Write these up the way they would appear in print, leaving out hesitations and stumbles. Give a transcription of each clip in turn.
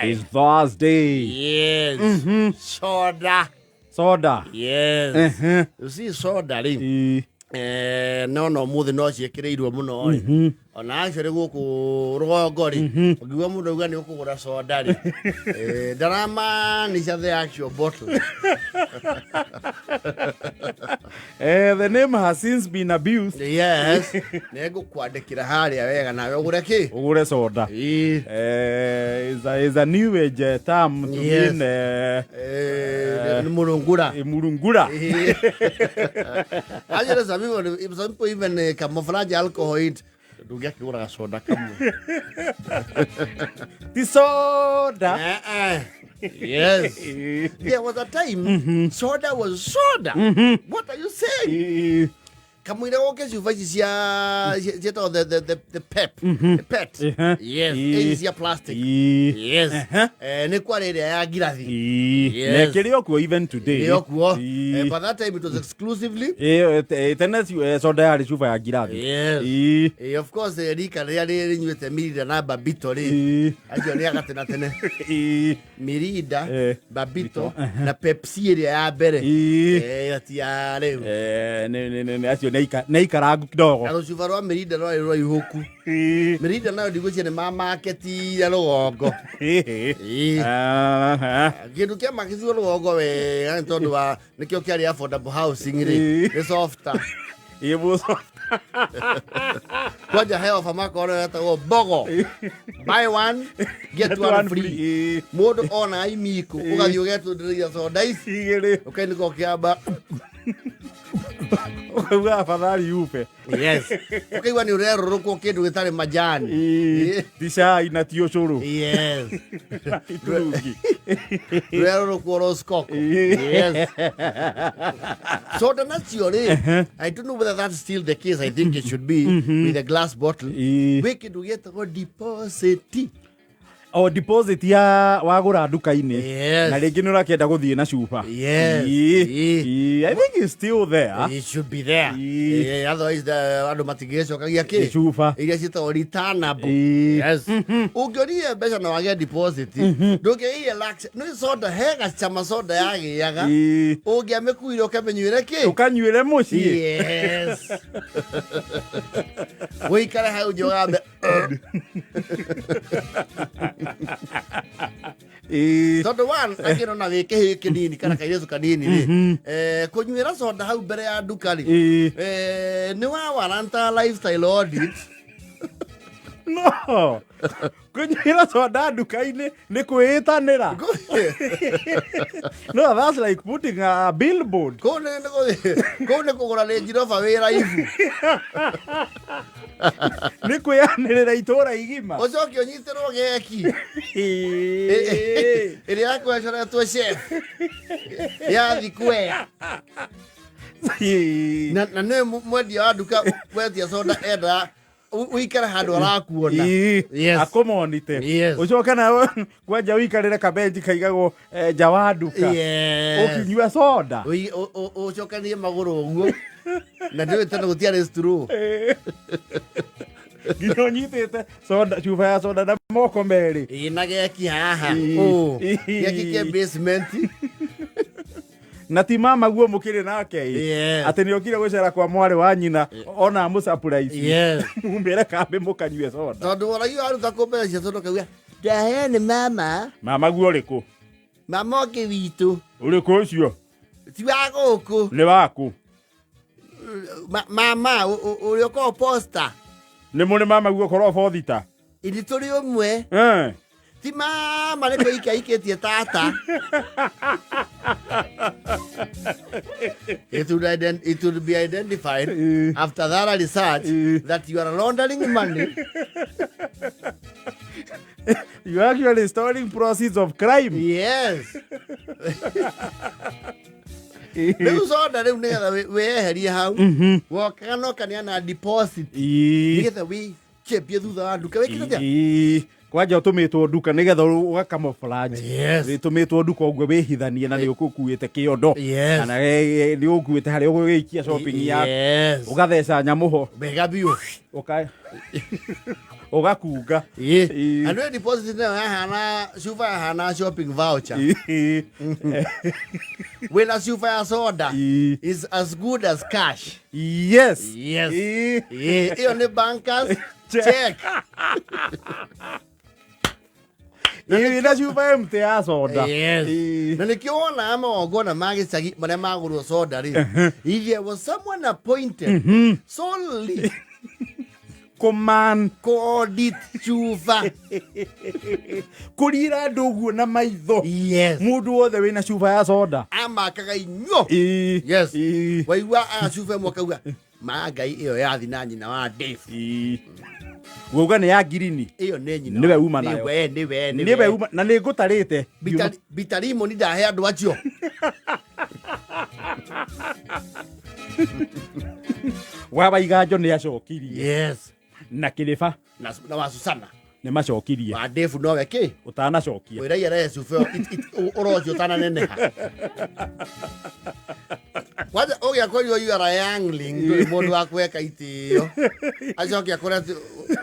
It's Thursday. Yes. Soda. Soda. Yes. Ehe. You see soda rĩ. Ĩ. Eh, no no mũthĩ no ciĩkĩrĩirwo mũno rĩ. Ona actually gũkũ rũgongo rĩ, ũngiuga mũndũ auga nĩ ũkũgũra soda rĩ. Eh, ndaramaanisha the actual bottle. Eh, the name has since been abused. Yes. Nĩ ngũkwandĩkĩra harĩa wega nawe ũgũre kĩ? Ũgũre soda. Ĩ. Eh, is a new age term to mean Eh, nĩ mũrũngũra. murungura. Actually, some people even camouflage alcohol it. Ndũngĩakĩgũra gacoda kamwe. Ti soda. Eh, eh. Yes. There was a time soda was soda. What are you saying? Ĩ. Kamũira woke cuba ici cia ciĩtagwo the pep. The pet. Yes. Ici cia plastic. Ĩ. Yes. Eh, nĩ kwarĩ ĩrĩa ya ngirathi. Ĩ. Yes. Na ĩkĩrĩ o kuo even today. Ĩyo kuo. Ĩ. Eh, but that time it was exclusively Ĩ, tene soda yarĩ cuba ya ngirathi. Yes. Ĩ. Eh, of course rika rĩrĩa rĩnyuĩte Mirinda na Babito rĩ, Ĩ. acio nĩ agatena tene. Ĩ. Mirinda, Eh. Babito na Pepsi ĩrĩa ya mbere. Ĩ. Eh, ti ya rĩu. Eh, nĩ acio nĩ aikarangu kidogo. Na rũcuba rwa Mirinda rwarĩ rũraihũku. Ĩ. Mirinda nayo ndigwĩciria nĩ mamaketire rũgongo. Ĩ. Ĩ. Aha. Kĩndũ kĩa makĩtirwo rũgongo wega nĩ tondũ wa nĩkĩo kĩarĩ affordable housing rĩ. Ĩ. Nĩ softer. Ĩ, mũco. Kwanja he ofa makorwo yetagwo mbogo. Buy one get one free. Ĩ. Mũndũ ona imiko ũgathiĩ ũgetũndĩrĩria soda ici Igĩrĩ. ũkainũka ũkĩamba. Ũkauga afadhali ufe. Yes, ũkaigua nĩ ũrerũrũkwo kĩndũ gĩtarĩ majani. Ĩ. Ti cai na ti ũcũrũ. Yes. Na ti turungi. Rũrerũrũkwo roskoko. Ĩ. Yes, soda nacio rĩ, I don't know whether that's still the case. I think it should be with a glass bottle. Ĩ. Gwĩ kĩndũ gĩetagwo deposit. O deposit ya wagũra nduka-inĩ. Yes. Na rĩngĩ nĩ ũrakĩenda gũthiĩ na cuba. Yes. Ĩ. Ĩ. Ĩ. I think it's still there. It should be there. Ĩ. Eh, otherwise andũ matingĩgĩcokagia kĩ Cuba. iria ciĩtagwo returnable. Ĩ. Yes. Ũngĩonire mbeca na wagĩa deposit, ndũngĩgĩire nĩ soda he gacama soda yagĩaga. Ĩ. Ũngĩamĩkuire ũkamĩnyuĩre kĩ? Ũkanyuĩre mũciĩ. Yes. Ũikare hau njogambe. Ĩ. Tondũ one akĩrona wĩ kĩhĩ kĩnini kana kairĩtu kanini rĩ, eh, kũnyuĩra soda hau mbere ya nduka rĩ, Ĩ. eh, nĩ wa waranta lifestyle audit. No. Kũnyuĩra soda nduka-inĩ nĩ kwĩĩtanĩra. No, that's like putting a billboard. Kũu nĩ kũgũra Range Rover wĩ raibu. Nĩ kwĩanĩrĩra itũra igima. Ũcoke ũnyitĩrwo geki Ĩ. ĩrĩa yakwecoretwo chef ya thikwea. Ĩ. Na nĩ mwendia wa nduka wetia soda endaga ũikare handũ arakuona. Ĩ. Yes. Akũmonite. Yes. Ũcoke nawe kwanja ũikarĩre kabenji kaigagwo nja wa nduka. Yes. Ũkĩnyua soda. Ũcokanie magũrũ ũguo na ndĩũĩ tene gũtiarĩ straw. Ĩ. Nginya ũnyitĩte soda cuba ya soda na moko merĩ. Ĩ, na geki haha. Ĩ. Ũ, Ĩ. geki kĩ basement. Na ti mama guo mũkĩrĩ nake ĩ. Yes. Atĩ nĩ okire gũcera kwa mwarĩ wa nyina ona amũ surprise. Yes. Mumĩre kambĩ mũkanyue soda. Tondũ woragia waruta kũ mbeca cia soda ũkauga ndaheo nĩ mama. Mama guo ũrĩkũ? Mama ũngĩ witũ. Ũrĩkũ ũcio? Ti wa gũkũ. Nĩ waku? Mama ũrĩa ũkoragwo posta. Nĩ mũrĩ mama guo ũkoragwo bothita? Ithuĩ tũrĩ ũmwe. Eh. Ti mama nĩ kũikia aikĩtie tata. It would be identified Eh. after thorough research Eh. that you are laundering money. You are actually storing proceeds of crime. Yes. Rĩu soda rĩu nĩgetha wĩyeherie hau wokaga no kaneana deposit Ĩ. nĩgetha wĩchepie thutha wa nduka wĩkĩte atĩa? Ĩ. Kwanja ũtũmĩtwo nduka nĩgetha ũga camouflage. Yes. Wĩtũmĩtwo nduka ũguo wĩhithanie na nĩ ũkũkuĩte kĩondo. Yes. Kana nĩ ũkuĩte harĩa ũgũgĩikia shopping yaku. Yes. Ũgatheca nyamũ ho. Wega biũ. Ũka Ũgakunga. Ĩĩ. Ĩĩ. And we deposit nayo yahana cuba, yahana shopping voucher. Wĩna cuba ya soda is as good as cash. Yes. Yes. Ĩĩ. Ĩĩ, ĩyo nĩ bankers Check. check. Ĩĩ, wĩna cuba empty ya soda. Yes. Ĩĩ. Na nĩkĩo wonaga magongona ma gĩcagi marĩa magũrwo soda rĩ, if there was someone appointed solely Kũman kũaudit cuba. Kũrira andũ ũguo na maitho. Yes. Mũndũ wothe wĩna cuba ya soda. Amakaga inyo. Ĩĩ. Yes. Ĩĩ. Waigua aga cuba ĩmwe akauga ma Ngai, ĩyo yathi na nyina wa Dave. Ĩĩ. Wauga nĩ ya ngirini. Ĩyo nĩ nyina. Nĩwe uma nayo. Nĩwe, nĩwe. Nĩwe uma na nĩ ngũtarĩte. Bitarimo ni ndahe andũ acio. Wa Waiganjo nĩ acokirie. Yes. Na kĩrĩba. Na wa Susana. Nĩ macokirie. Wa Dave nowe kĩ. Ũtanacokia. Wĩra arehe cuba ĩyo ũrocio ũtananeneha. Kwanza ũgĩakorirwo you are a youngling, ndũrĩ mũndũ wa kweka itĩo, acoke akore atĩ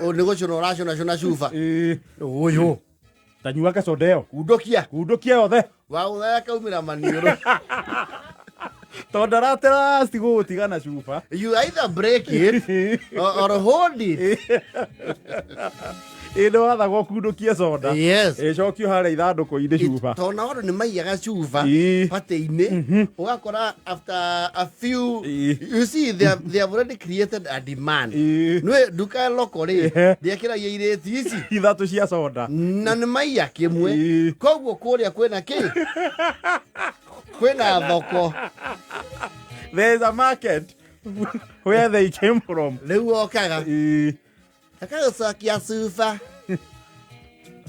nĩ gũcũna ũracũna cũna cuba. Ĩĩ. Ũyũ. Tanyua gacoda ĩyo. Kundukia. Kundukia yothe. Waũthaya kaumĩra maniũrũ. Tondũ aratera gũgũtiga na cuba. You either break it or hold it. Ĩ, nĩ wathagwo kundukie soda. Yes. Ĩcokio harĩa ithandũkũ-inĩ cuba. Tondũ nao andũ nĩ maiyaga cuba Ĩĩ. patĩ-inĩ, ũgakora after a few, Ĩĩ. you see, they have already created a demand. Ĩĩ. Nĩ nduka loko rĩ, Ehe. ndĩekĩragia irĩti ici 3 cia soda. Na nĩ maiya kĩmwe. Ĩĩ. Koguo kũrĩa kwĩna kĩ, kwĩna thoko. There is a market where they came from. Rĩu okaga Ĩĩ. akagũcokia cuba.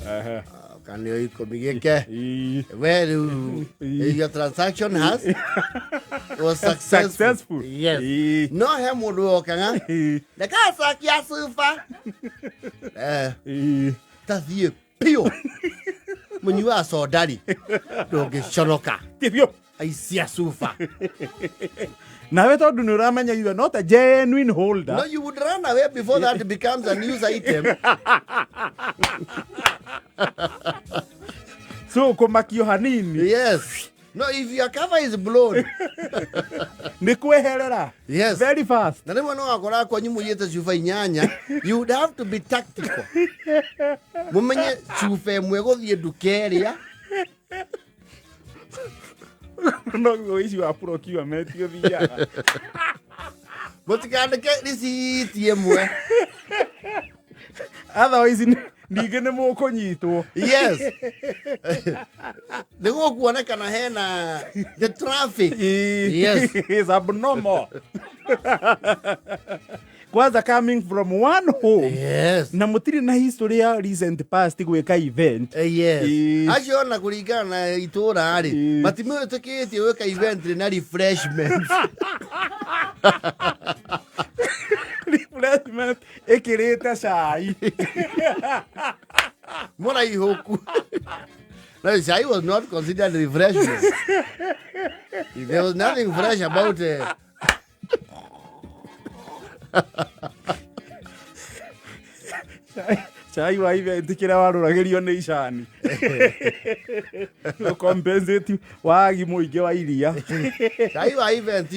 Ehe. Kanio 10 gĩke. Ĩĩ. We rĩu your transaction has was successful. Successful. Yes. Ĩĩ. No he mũndũ wokaga, Ĩĩ. ndakacokia cuba. Eh, Ĩĩ. tathiĩ piũ mũnyui wa soda rĩ, ndũngĩconoka. Thiĩ biũ. Aicia cuba. Nawe tondũ nĩ ũramenya you are not a genuine holder. No, you would run away before that becomes a news item. So kũmakio hanini. Yes. No, if your cover is blown. Nĩ kweherera. Yes. Very fast. Na rĩmwe no wakora kwanyu mũiyĩte cuba 8, you would have to be tactical, mũmenye cuba ĩmwe gũthiĩ nduka ĩrĩa. Noguo ici wa procurement ũthiaga. Mũtikandĩke riciti ĩmwe. Otherwise ningĩ nĩ mũkũnyitwo. Yes, nĩ gũkuonekana hena the traffic. Yes. Is abnormal. Kwanza coming from one home. Yes. Na mũtirĩ na history ya recent past gwĩka event. Yes. Ĩĩ. Acio ona kũringana na itũra rĩ, Ĩĩ. matimĩtĩkĩtie gwĩka event na refreshment. Refreshment ĩkĩrĩte cai. Mũraihũku. No, chai was not considered refreshment. There was nothing fresh about it. Cai wa event kĩrĩa warũragĩrio nĩ icani. To compensate wagi mũingĩ wa iria. Chai wa event,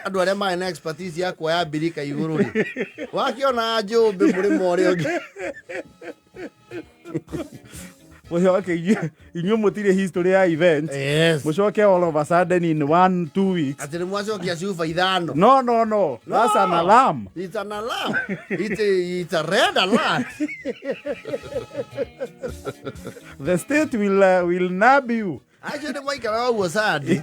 andũ arĩa marĩ na expertise ya kuoya mbirika igũrũ rĩ, wakĩona njũmbĩ mũrĩmo ũrĩa ũngĩ. Mũcoke inyuĩ mũtirĩ history ya event. Yes. Mũcoke all of a sudden in 1-2 weeks. Atĩ nĩ mwacokia cuba 5. No, no, no. That's an alarm. It's an alarm. It's a red alert. The state will nab you. Acio nĩ mwaikara ũguo sandi.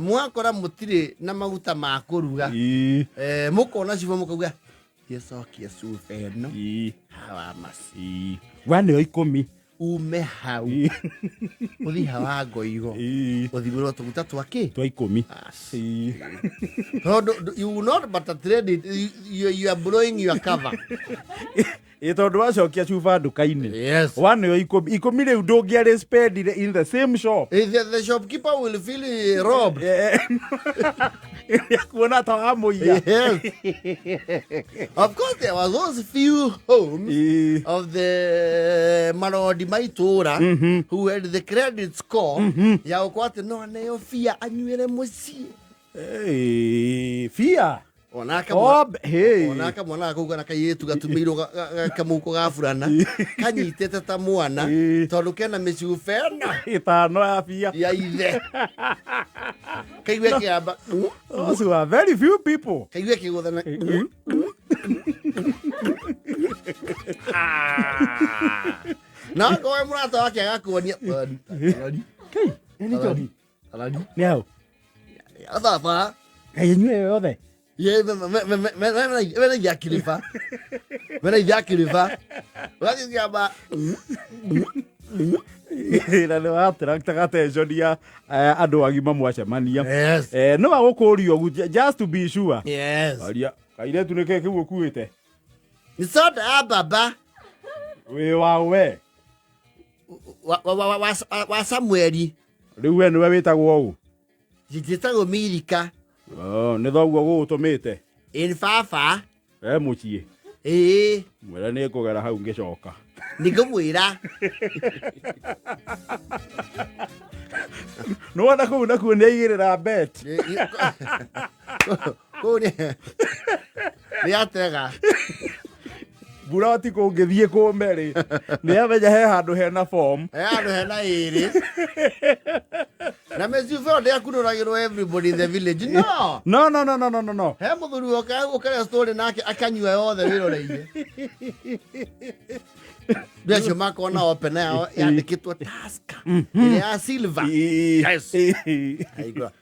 Mwakora mũtirĩ na maguta ma kũruga. Ĩĩ. Mũkona cuba mũkauga gĩcokie cuba ĩno Ĩĩ. hawa maci. Ĩĩ. Waneo 10. Ume hau. Ĩĩ. Ũthiĩ hawa ngoigo. Ĩĩ. Ũthimĩrwo tũguta twa kĩ? Twa 10. Bas. Ĩĩ. Tondũ you will not but trade it, you are blowing your cover. Ĩ tondũ wacokia cuba nduka-inĩ Yes. waneo ikũmi ikũmi rĩu ndũngĩarĩ spendire in the same shop. The shopkeeper will feel robbed. Kuona ta wamũiya. Yes. Of course, there was those few homes Ĩ. of the marodi maitura who had the credit score ya gũkorwo atĩ no aneo bia anyuĩre mũciĩ. Ĩ, bia. Onaka Oh, hey. onaka mwana kau kana kairĩtu gatumĩirwo kamũhuko ga burana kanyitĩte ta mwana Ĩ. tondũ kena mĩcuba ĩno Ĩtano ya bia. ya ithe kaigue kĩamba Those were very few people. Kaigue kĩgũthana. Na akorwo mũrata wake agakuonia. Kei, nĩ njohi. Nĩ hau. Baba. Ngai inyuĩ yothe. Ye mena ithe akĩrĩba, mena ithe akĩrĩba, ũgathiĩ ũkĩamba. Na nĩ watraktaga attention ya andũ agima mwacemania. Yes. No agũkũria ũguo just to be sure. Yes. Aria, kairĩtu nĩ kĩ kĩu ũkuĩte? Nĩ soda ya baba. Wĩ wa we. Wa Samueli. Rĩu we nĩwe wĩtagwo ũũ. Njĩtagwo Mirika. Oh, nĩ thoguo gũgũtũmĩte. Ĩ baba. E mũciĩ. Ĩĩ. Mwĩre nĩ ngũgera hau ngĩcoka. Nĩngũmwĩra. Nĩwona kũu nakuo nĩ aigĩrĩra bet. Kũu nĩ atega. Mburoti kũngĩthiĩ kũme rĩ, nĩ amenya he handũ hena form. He handũ hena ĩrĩ na mĩcuba ĩyo ndĩakunũragĩrwo everybody in the village, no. No, no, no, no, no, no, no. He mũthuri woka ũkarĩa story nake akanyua yothe wĩroreire. Andũ acio makorwo na opener yao yandĩkĩtwo Tusker ĩrĩa ya silver. Yes. Aigua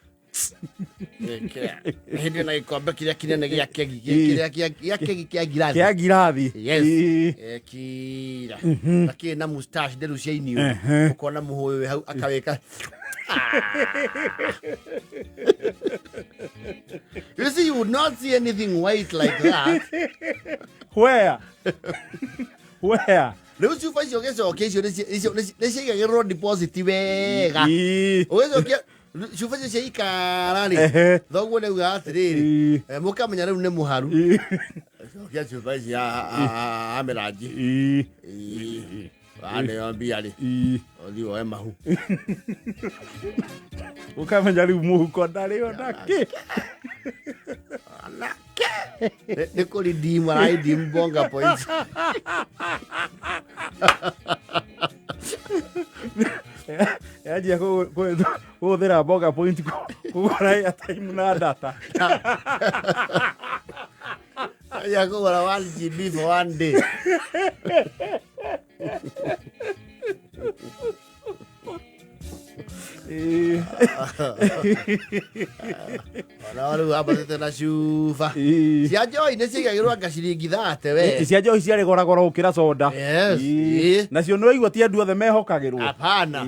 hĩndĩ na gĩkombe kĩrĩa kĩnene gĩa kegi, kĩrĩa gĩa kegi kĩa ngirathi. Kĩa ngirathi. Yes. Ĩ. Ekira na kĩ na mustache nderu cia iniũ, ũkona mũhũyũ wĩ hau akawĩka. You see, you would not see anything white like that. Where? Where? Rĩu cuba icio ũgĩcokia icio nĩ ciaigagĩrĩrwo deposit wega. Ĩ. Ũgĩcokia cuba icio ciaikara rĩ, thoguo nĩ augaga atĩrĩrĩ, mũkamenya rĩu nĩ mũharu. Cokia cuba ici a mĩrangi. Waneo mbia rĩ, ũthiĩ woe mahu. Ũkamenya rĩu mũhuko ndarĩ ona kĩ. Anake nĩ kũridimu araridimu bonga points. Yanjia kũhũthĩra mboga point kũgũra airtime na data. Ya kũgũra 1 GB for one day. Ona rĩu ambatĩte na cuba cia njoi nĩ ciigagĩrwo anga ciringi 30 we. Cia njohi ciarĩ goragora gũkĩra soda. Yes. Nacio nĩ waigua ti andũ othe mehokagĩrwo. Hapana.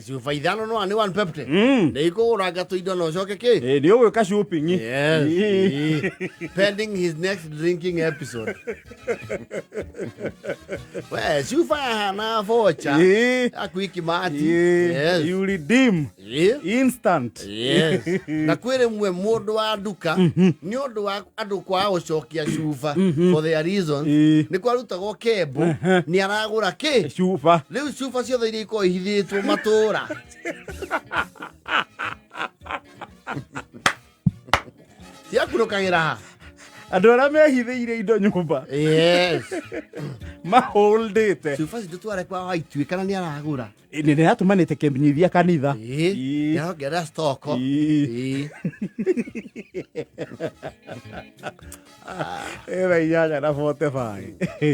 Cuba ithano no nĩ one pepte nĩ ikũgũranga tũindo na ũcoke kĩ. Nĩ ũgwĩka shopping. Yes. Pending his next drinking episode. We, cuba yahana vocha. Ya Quick Mart. Yes. You redeem instant. Yes. Na kwĩ rĩmwe mũndũ wa nduka nĩ ũndũ wa andũ kwaga gũcokia cuba for their reasons, nĩ kwarutagwo kembo nĩ aragũra kĩ. Cuba. Rĩu cuba ciothe iria ikoragwo ihithĩtwo matũra ciakunũkagĩra ha. Andũ arĩa mehithĩire indo nyũmba. Yes. Maholdĩte. Cuba ci tũtware kwa waituĩ kana nĩ aragũra. Nĩ ndĩratũmanĩte kĩmenyithia kanitha. Nĩ arongerera stoko. Ĩthaa 8:45.